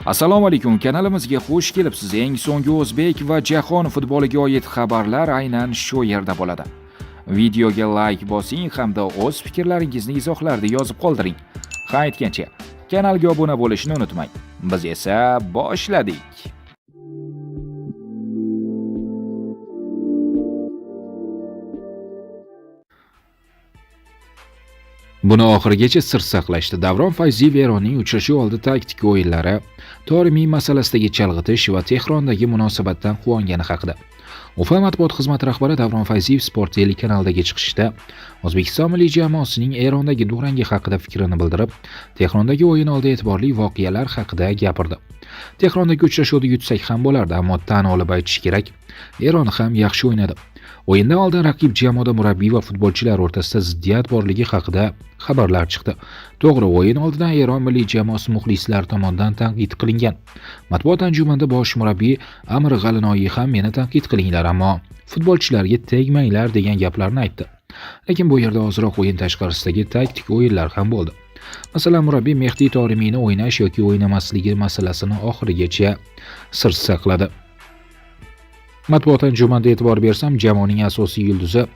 Assalomu alaykum, kanalimizga xush kelibsiz. Eng so'nggi o'zbek va jahon futboliga oid xabarlar aynan shu yerda bo'ladi. Videoga like bosing hamda o'z fikrlaringizni izohlarda yozib qoldiring. Ha, aytgancha, kanalga obuna bo'lishni unutmang. Biz esa boshladik. Buni oxirigacha sir saqlashdi. Davron Fayziyev Eronning uchrashuv oldi taktik o'yinlari, Torimiy masalasidagi chalg'itish va Tehrondagi munosabatdan quvongani haqida. UFA matbuot xizmati rahbari Davron Fayziyev Sport telekanalidagi chiqishida O'zbekiston milliy jamoasining Erondagi durangi haqida fikrini bildirib, Tehrondagi o'yin oldi e'tiborli voqealar haqida gapirdi. Tehrondagi uchrashuvda yutsak ham bo'lardi, ammo tan olib aytish kerak, Eron ham yaxshi o'ynadi. O'yindan oldin raqib jamoada murabbiy va futbolchilar o'rtasida ziddiyat borligi haqida xabarlar chiqdi. To'g'ri, o'yin oldidan Eron milliy jamoasi muxlislari tomonidan tanqid qilingan. Matbuot anjumanida bosh murabbiy Amir G'alinoyi ham meni tanqid qilinglar, ammo futbolchilarga tegmanglar degan gaplarni aytdi. Lekin bu yerda ozroq o'yin tashqarisidagi taktik o'yinlar ham bo'ldi. Masalan, murabbiy Mehdi Torimiyni o'ynash yoki o'ynamasligi masalasini oxirigacha sir saqladi. Matbuot anjumanida e'tibor bersam, jamoaning asosiy yulduzi,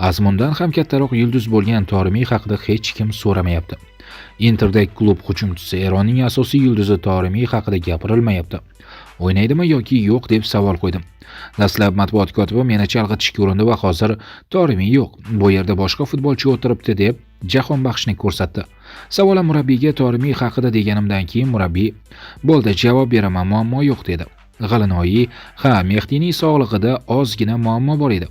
azmundan ham kattaroq yulduz bo'lgan Torimiy haqida hech kim so'ramayapti. Interdek klub hujumchisi Eronning asosiy yulduzi Torimiy haqida gapirilmayapti. O'ynaydimi yoki yo'q deb savol qo'ydim. Dastlab matbuot kotibi meni chalg'itishga urindi va hozir Torimiy yo'q, bu yerda boshqa futbolchi o'tiribdi deb Jahonbaxshni ko'rsatdi. Savolim murabbiyga Torimiy haqida deganimdan keyin murabbiy "Bo'ldi, javob beraman, muammo yo'q" dedi. G'alinoyi, ha, Mehdining sog'lig'ida ozgina muammo bor edi.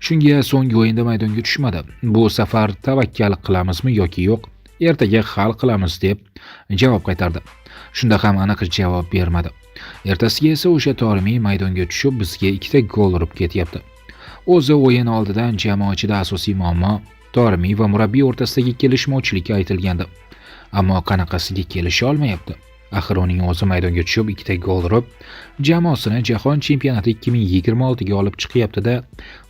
Shunga so'nggi o'yinda maydonga tushmadi. Bu safar tavakkal qilamizmi yoki yo'q, ertaga hal qilamiz deb javob qaytardi. Shunda ham aniq javob bermadi. Ertasiga esa o'sha Torimiy maydonga tushib bizga ikkita gol urib ketyapti. O'zi o'yin oldidan jamoa ichida asosiy muammo Torimiy va murabbiy o'rtasidagi kelishmovchilik aytilgandi. Ammo qanaqasiga kelisha olmayapti. Axir uning o'zi maydonga tushib ikkita gol urib, jamoasini Jahon chempionati 2026 ga olib chiqyapti-da,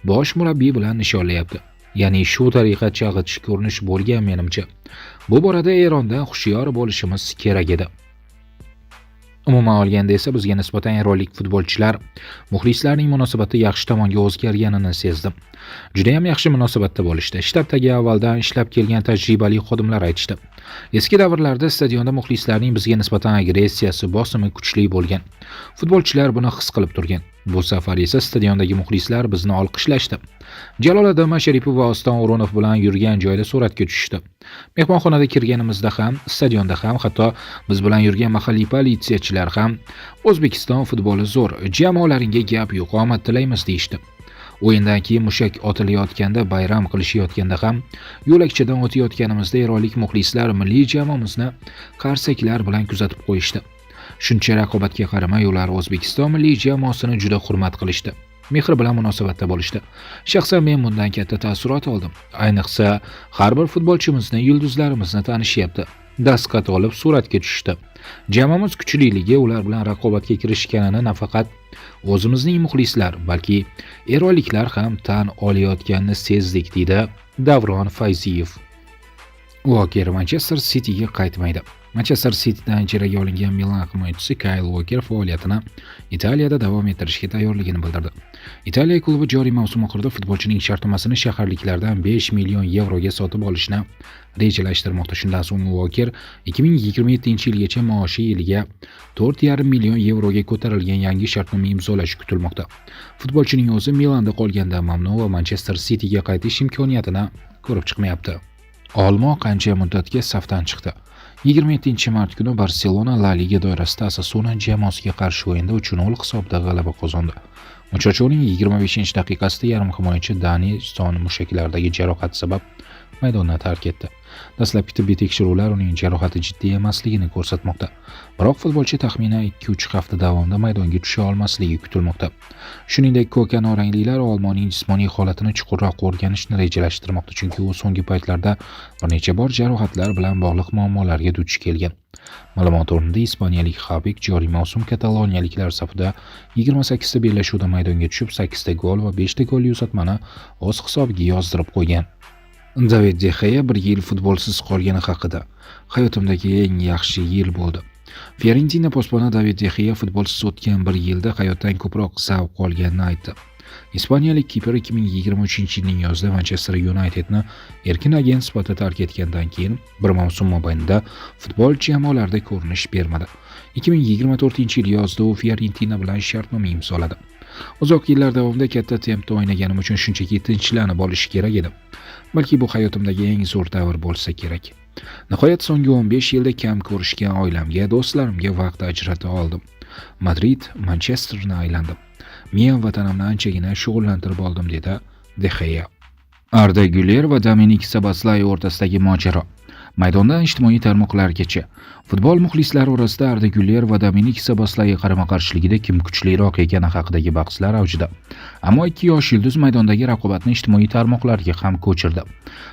bosh murabbiy bilan nishonlayapti. Ya'ni shu tariqa chalg'itish ko'rinish bo'lgan menimcha. Bu borada Erondan hushyor bo'lishimiz kerak edi. Umuman olganda esa bizga nisbatan eronlik futbolchilar, muxlislarning munosabati yaxshi tomonga o'zgarganini sezdim. Juda ham yaxshi munosabatda bo'lishdi. Shtabdagi avvaldan ishlab kelgan tajribali xodimlar aytishdi. Eski davrlarda stadionda muxlislarning bizga nisbatan agressiyasi, bosimi kuchli bo'lgan. Futbolchilar buni his qilib turgan. Bu safar esa stadiondagi muxlislar bizni olqishlashdi. Jaloliddin Masharipov va Oston O'runov bilan yurgan joyda suratga tushishdi. Mehmonxonada kirganimizda ham, stadionda ham, hatto biz bilan yurgan mahalliy politsiyachilar ham O'zbekiston futboli zo'r, jamoalaringga gap yo'q, omad tilaymiz deyishdi. O'yindan keyin mushak otilayotganda, bayram qilishayotganda ham yo'lakchadan o'tayotganimizda eronlik muxlislar milliy jamoamizni qarsaklar bilan kuzatib qo'yishdi. Shuncha raqobatga qaramay ular O'zbekiston milliy jamoasini juda hurmat qilishdi. Mehr bilan munosabatda bo'lishdi. Shaxsan men bundan katta taassurot oldim. Ayniqsa, har bir futbolchimizni, yulduzlarimizni tanishyapti. Dastxat olib suratga tushishdi. Jamoamiz kuchliligi ular bilan raqobatga kirishganini nafaqat o'zimizning muxlislar, balki eronliklar ham tan olayotganini sezdik, deydi Davron Fayziyev. Walker Manchester Cityga qaytmaydi. Manchester Citydan ijaraga olingan Milan himoyachisi Kyle Walker faoliyatini Italiyada davom ettirishga tayyorligini bildirdi. Italiya klubi joriy mavsum oxirida futbolchining shartnomasini shaharliklardan 5 million yevroga sotib olishni rejalashtirmoqda. Shundan so'ng Walker 2027-yilgacha maoshi yiliga 4,5 million yevroga ko'tarilgan yangi shartnoma imzolashi kutilmoqda. Futbolchining o'zi Milanda qolgandan mamnun va Manchester Cityga qaytish imkoniyatini ko'rib chiqmayapti. Olmo qancha muddatga safdan chiqdi? 27 mart kuni Barselona La Liga doirasida Osasuna jamoasiga qarshi o'yinda 3-0 hisobida g'alaba qozondi. Uchrashuvning 25-daqiqasida yarim himoyachi Dani Son mushaklardagi jarohati sabab maydonni tark etdi. Dastlabki tibbiy tekshiruvlar uning jarohati jiddiy emasligini ko'rsatmoqda. Biroq futbolchi taxminan 2-3 hafta davomida maydonga tusha olmasligi kutilmoqda. Shuningdek, ko'k noranglilar Olmoning jismoniy holatini chuqurroq o'rganishni rejalashtirmoqda, chunki u so'nggi paytlarda bir necha bor jarohatlar bilan bog'liq muammolarga duch kelgan. Ma'lumot o'rnida, ispaniyalik Habik joriy mavsum kataloniyaliklar safida 28 ta bellashuvda maydonga tushib, 8 ta gol va 5 ta golli uzatmani o'z hisobiga yozdirib qo'ygan. David De Xea bir yil futbolsiz qolgani haqida. Hayotimdagi eng yaxshi yil bo'ldi. Fiorentina posboni David De Xea futbolsiz o'tgan bir yilda hayotdan ko'proq zavq olganini aytdi. Ispaniyalik kiper 2023-yilning yozida Manchester Unitedni erkin agent sifatida tark etgandan keyin bir mavsum mobaynida futbol jamoalarida ko'rinish bermadi. 2024-yil yozida u Fiorentina bilan shartnoma imzoladi. Uzoq yillar davomida katta tempda o'ynaganim uchun shunchaki tinchlanib olish kerak edi. Balki bu hayotimdagi eng zo'r davr bo'lsa kerak. Nihoyat so'nggi 15 yilda kam ko'rishgan oilamga, do'stlarimga vaqt ajrata oldim. Madrid, Manchesterni aylandim. Men vatanimni anchagina shug'ullantirib oldim, dedi De Xea. Arda Güler va Dominik Soboslay o'rtasidagi mojaro. Maydondan ijtimoiy tarmoqlargacha. Futbol muxlislari orasida Arda Güler va Dominik Soboslay qarama-qarshiligida kim kuchliroq ekani haqidagi bahslar avjida. Ammo ikki yosh yulduz maydondagi raqobatni ijtimoiy tarmoqlarga ham ko'chirdi.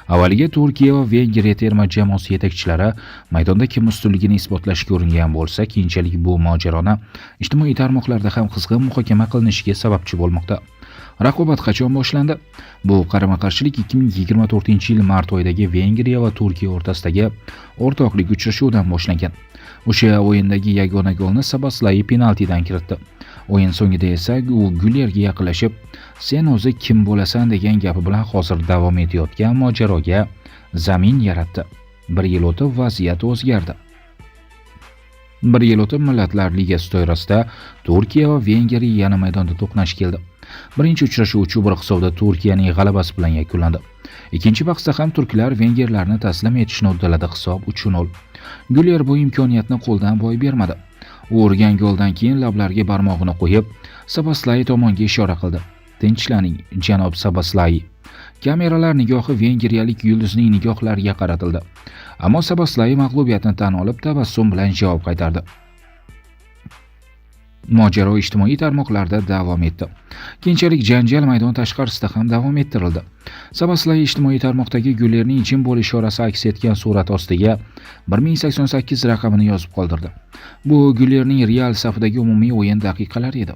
Avvaliga Turkiya va Vengriya terma jamoasi yetakchilari maydonda kim ustunligini isbotlashga uringan bo'lsa, keyinchalik bu mojaroni ijtimoiy tarmoqlarda ham qizg'in muhokama qilinishiga sababchi bo'lmoqda. Raqobat qachon boshlandi? Bu qarama-qarshilik 2024-yil mart oyidagi Vengriya va Turkiya o'rtasidagi o'rtoqlik uchrashuvidan boshlangan. O'sha o'yindagi yagona golni Soboslay penaltidan kiritdi. O'yin so'ngida esa u Gülerga yaqinlashib, "Sen o'zi kim bo'lasan?" degan gapi bilan hozir davom etayotgan mojaroga zamin yaratdi. Bir yil o'tib vaziyat o'zgardi. Bir yil o'tib Millatlar Ligasi doirasida Turkiya va Vengriya yana maydonda to'qnash keldi. Birinchi uchrashuv 3-1 hisobida Turkiyaning g'alabasi bilan yakunlandi. Ikkinchi bahsda ham turklar vengerlarni taslim etishni uddaladi, hisob 3-0. Güler bu imkoniyatni qo'ldan boy bermadi. U urgan goldan keyin lablariga barmog'ini qo'yib, Soboslay tomonga ishora qildi. "Tinchtlaning, janob Soboslay." Kameralar nigohi vengriyalik yulduzning nigohlariga qaratildi. Ammo Soboslay mag'lubiyatni tan olib, tabassum bilan javob qaytardi. Mojaro ijtimoiy tarmoqlarda davom etdi. Keyinchalik janjal maydon tashqarisida ham davom ettirildi. Soboslay ijtimoiy tarmoqdagi Gülerning jim bo'l ishorasi aks etgan surat ostiga 1088 raqamini yozib qoldirdi. Bu Gülerning Real safidagi umumiy o'yin daqiqalari edi.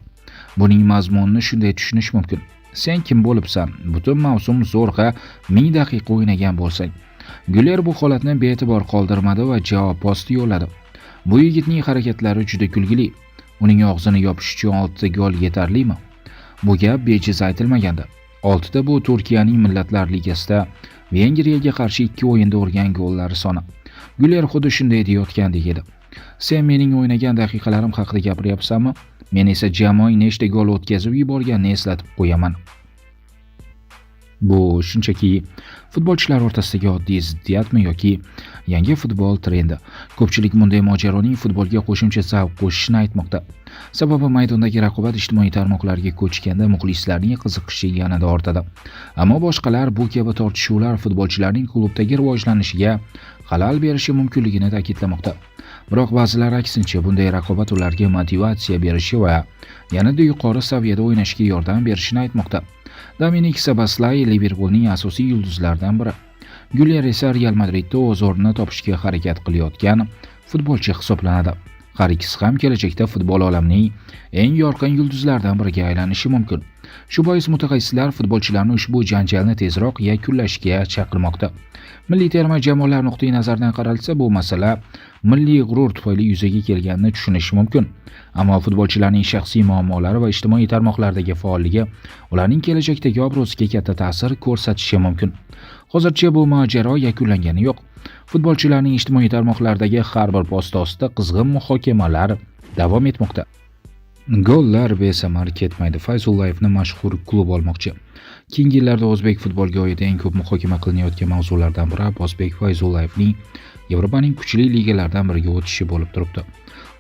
Buning mazmunini shunday tushunish mumkin: "Sen kim bo'libsan? Butun mavsum zo'rg'a 1000 daqiqa o'ynagan bo'lsang." Güler bu holatni bee'tibor qoldirmadi va javob posti yo'lladi. "Bu yigitning harakatlari juda kulgili. Uning og'zini yopish uchun 6 ta gol yetarlimi?" Bu gap bejiz aytilmagandi. 6 ta bu Turkiyaning Millatlar Ligasida Vengriyaga qarshi ikki o'yinda urgan gollari soni. Güler xuddi shunday deyotgandek edi: "Sen mening o'ynagan daqiqalarim haqida gapiryapsanmi? Men esa jamoang nechta gol o'tkazib yuborganini eslatib qo'yaman." Bu shunchaki futbolchilar o'rtasidagi oddiy ziddiyatmi yoki yangi futbol trendi? Ko'pchilik bunday mojaroning futbolga qo'shimcha zavq qo'shishini aytmoqda. Sababi maydondagi raqobat ijtimoiy tarmoqlarga ko'chganda muxlislarning qiziqishi yanada ortadi. Ammo boshqalar bu kabi tortishuvlar futbolchilarning klubdagi rivojlanishiga xalal berishi mumkinligini ta'kidlamoqda. Biroq ba'zilar aksincha bunday raqobat ularga motivatsiya berishi va yanada yuqori saviyada o'ynashga yordam berishini aytmoqda. Dominik Soboslay Liverpulning asosiy yulduzlaridan biri. Güler esa Real Madridda o'z o'rnini topishga harakat qilayotgan futbolchi hisoblanadi. Har ikkisi ham kelajakda futbol olamining eng yorqin yulduzlaridan biriga aylanishi mumkin. Shu bois mutaxassislar futbolchilarni ushbu janjalni tezroq yakunlashga chaqirmoqda. Milliy terma jamoalar nuqtai nazaridan qaralsa, bu masala milliy g'urur tufayli yuzaga kelganini tushunish mumkin. Ammo futbolchilarning shaxsiy muammolari va ijtimoiy tarmoqlardagi faolligi ularning kelajakdagi obro'siga katta ta'sir ko'rsatishi mumkin. Hozircha bu mojaro yakunlangani yo'q. Futbolchilarning ijtimoiy tarmoqlardagi har bir posti ostida qizg'in muhokamalar davom etmoqda. Gollar besamar ketmaydi. Fayzullayevni mashhur klub olmoqchi. Keyingi yillarda o'zbek futboliga oid eng ko'p muhokama qilinayotgan mavzulardan biri Abbosbek Fayzullayevning Yevropaning kuchli ligalaridan biriga o'tishi bo'lib turibdi.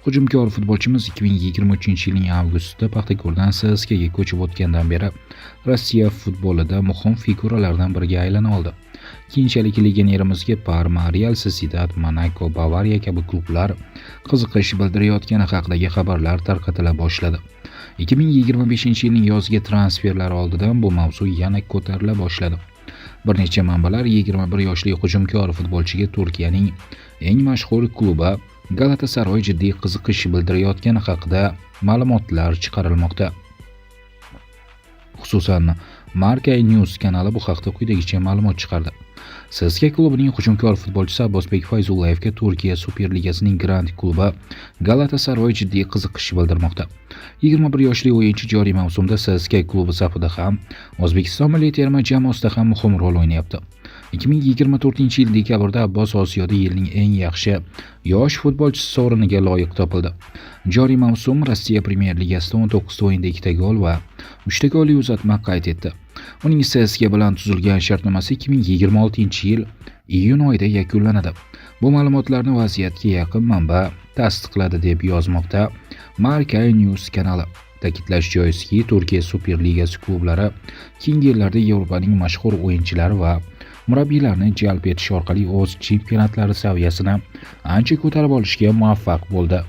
Hujumkor futbolchimiz 2023-yilning avgustida Paxtakordan CSKAga ko'chib o'tgandan beri Rossiya futbolida muhim figuralardan biriga aylana oldi. Keyinchalik legionerimizga Parma, Real Sociedad, Monako, Bavariya kabi klublar qiziqish bildirayotgani haqidagi xabarlar tarqatila boshladi. 2025-yilning yozgi transferlari oldidan bu mavzu yana ko'tarila boshladi. Bir necha manbalar 21 yoshli hujumkor futbolchiga Turkiyaning eng mashhur klubi Galatasaray jiddiy qiziqish bildirayotgani haqida ma'lumotlar chiqarilmoqda. Xususan, Marca News kanali bu haqda quyidagicha ma'lumot chiqardi. CSKA klubining hujumkor futbolchisi Abbosbek Fayzullayevga Turkiya Superligasining grand klubi Galatasaray jiddiy qiziqish bildirmoqda. 21 yoshli o'yinchi joriy mavsumda CSKA klubi safida ham, O'zbekiston milliy terma jamoasida ham muhim rol o'ynayapti. 2024-yil dekabrda Abbos Osiyoda yilning eng yaxshi yosh futbolchisi sovriniga loyiq topildi. Joriy mavsum Rossiya Premyer Ligasida 19 ta o'yinda 2 ta gol va 3 ta golli uzatma qayd etdi. Uning CSKA bilan tuzilgan shartnomasi 2026-yil iyun oyida yakunlanadi. Bu ma'lumotlarni vaziyatga yaqin manba tasdiqladi, deb yozmoqda Marca News kanali. Ta'kidlash joizki, Turkiya Superligasi klublari keyingi yillarda Yevropaning mashhur o'yinchilari va murabbiylarini jalb etish orqali o'z chempionatlari saviyasini ancha ko'tarib olishga muvaffaq bo'ldi.